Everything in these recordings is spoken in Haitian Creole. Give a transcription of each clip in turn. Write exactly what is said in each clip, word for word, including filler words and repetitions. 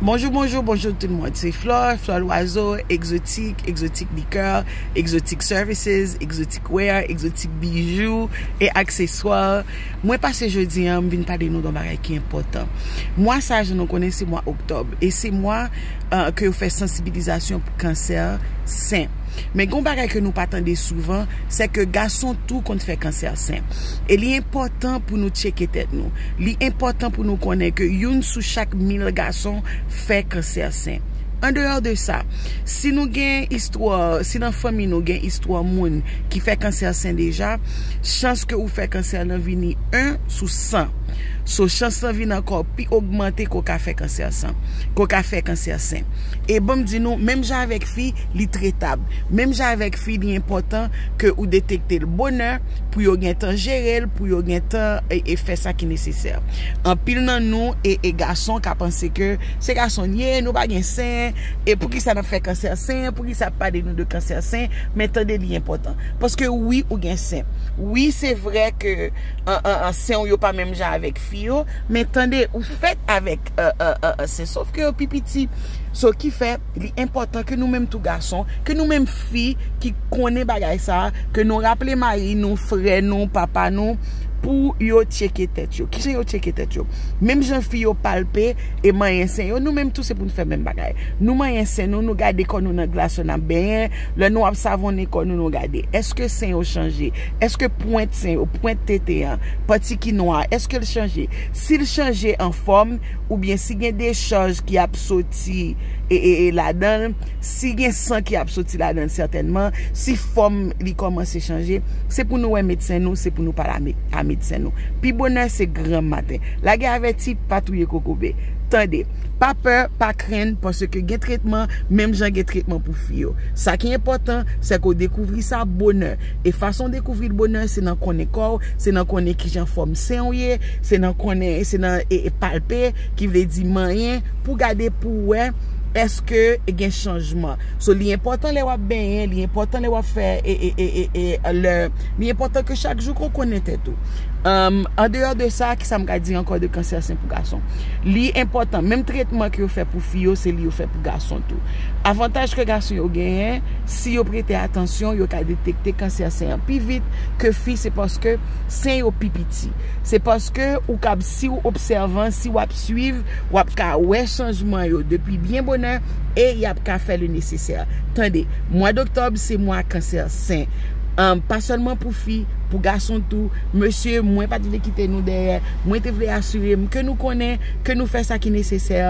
Bonjou, bonjou, bonjou tout moun. Se Flore, Flore Loiseau, Exotique, Exotique Liqueur, Exotique Services, Exotique Wear, Exotique Bijoux et Accessoires. Mwen pase jodi a, m vin pale nou de yon bagay ki enpòtan. Mwa sa, jan nou konnen, se mwa oktòb. E se mwa, euh, ke yo fè sansibilizasyon pou kansè sen. Men gen yon bagay ke nou pa tande souvan, se ke gason tou konn fè kansè sen. E li enpòtan pou nou tcheke tèt nou. Li enpòtan pou nou konnen ke youn sou chak mil gason fè kansè sen. Andeyò de sa, si nou gen istwa, si nan fanmi nou gen istwa moun ki fè kansè sen deja, chans ke ou fè kansè nan vini en sou san. So, chans lan vin ankò pi ogmante ke w ka fè kansè san, ke w ka fè kansè sen. E ban m di nou, menm jan avèk fi, li tretab. Menm jan avèk fi, li enpòtan ke ou detekte l bonè pou yo gentan jere l, pou yo gentan e, e fè sa ki nesesè. Anpil nan nou e, e gason ka panse ke se gason n ye, nou pa gen sen, e poukisa n ap fè kansè sen, poukisa ap pale nou de kansè sen, men tande li enpòtan. Paske wi, ou gen sen. Wi, se vre ke an, an, an, sen w yo pa menm jan avèk fi yo, men tande, ou fèt avèk an, an, an, an sen, sof ke yo pi piti. So, ki fè, li enpòtan ke nou menm tou gason, ke nou menm fi ki konnen bagay sa, ke nou raple mari nou, frè nou, papa nou, pou yo tcheke tèt yo. Kijan yo tcheke tèt yo? Menm jan fi yo palpe e manyen sen yo, nou menm tou se pou nou fè menm bagay. Nou manyen sen nou, nou gade kò nou nan glas lè n ap benyen, lè nou ap savonnen kò nou, nou gade. Èske sen yo chanje? Èske pwent sen yo, pwent tete an, pati ki nwa, èske l chanje? Si l chanje an fòm, oubyen si gen dechaj ki ap soti e, e, e ladan l, si gen san ki ap soti ladan l sètènman, si fòm li kòmanse chanje, se pou nou wè medsen nou, se pou nou pale a med-, a medsen nou. Pi bonè se granm maten. Lage avèti, pa touye kokobe. Tande, pa pè, pa krenn, paske gen tretman, menm jan gen tretman pou fi yo. Sa ki enpòtan, se ke w dekouvri sa bonè. E fason w dekouvri l bonè, se nan konnen kò w, se nan konnen kijan fòm sen w ye, se nan konnen, se nan e, e palpe, ki vle di manyen, pou gade, pou wè, èske gen chanjman. So, li enpòtan lè w ap benyen, li enpòtan lè w ap fè, e, e, e, e, e, lè, li enpòtan ke chak jou ke w konnen tèt ou. Um, andeyò de sa, ki sa m ka di ankò de kansè sen pou gason? Li enpòtan, menm tretman ke yo fè pou fi yo, se li yo fè pou gason tou. Avantaj ke gason yo genyen, si yo prete atansyon, yo ka detekte kansè sen an pi vit ke fi, se paske sen yo pi piti. Se paske ou kab, si w obsèvan, si w ap swiv, w ap ka wè chanjman yo depi byen bonè e y ap ka fè le nesesè. Tande, mwa doktòb se mwa kansè sen. An, pa sèlman pou fi, pou gason tou. Mesye, mwen pa t vle kite nou dèyè. Mwen te vle asire m ke nou konnen, ke nou fè sa ki nesesè,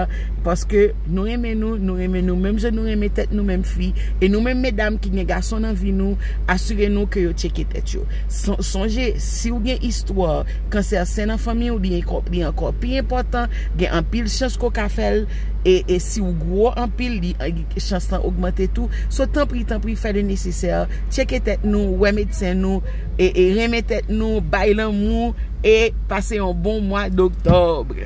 paske nou renmen nou, nou renmen nou, menm jan nou renmen tèt nou, menm fi. E nou menm medam ki gen gason nan vi nou, asire nou ke yo tcheke tèt yo. Son-, sonje, si w gen istwa kansè sen nan fanmi w, li ankò, li ankò pi enpòtan, gen anpil chans ke w ka fè l, e, e si w gwo anpil, li, chans lan ogmante tou. So, tanpri, tanpri, fè le nesesè, tcheke tèt nou, wè medsen nou, e, e renmen tèt nou, bay lanmou, e pase yon bon mwa doktòb.